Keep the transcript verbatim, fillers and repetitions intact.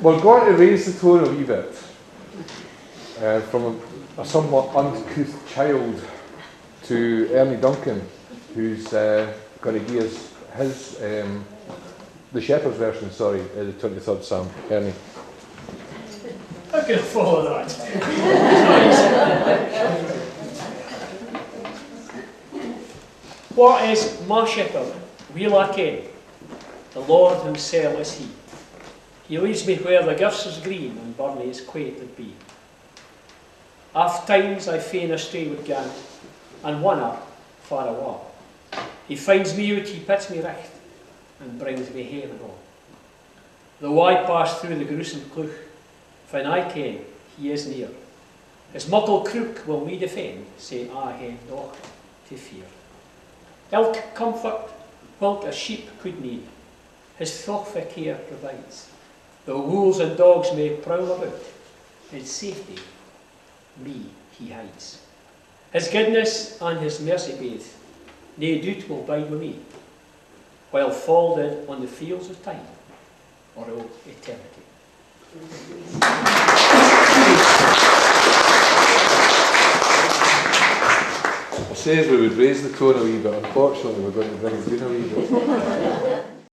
We're going to raise the tone a wee bit, uh, from a, a somewhat uncouth child to Ernie Duncan, who's, uh, going to give us his, um, the Shepherd's version, sorry, of the twenty-third Psalm. Ernie. I can follow that. What is my shepherd? Weel I ken, the Lord himsel is he. He leads me where the girse is green and burnie is quaet at be. Aft times I fain astray wid gang, and wander far awa. He finds me oot, he pits me richt, and brings me hame and home. Though I pass through the gruesome cleuch, fin I ken he is near. His muckle crook will me defend, sae I hae nought to fear. Ilk comfort whilk a sheep could need, his thochtfu care provides. Though wolves and dogs may prowl aboot, in safety me he hides. His goodness and his mercy baith, nae doot will bide wi me, while faulded on the fields o time or o eternity. I says we would raise the tone a wee bit, unfortunately we're going to bring it doon a wee bit.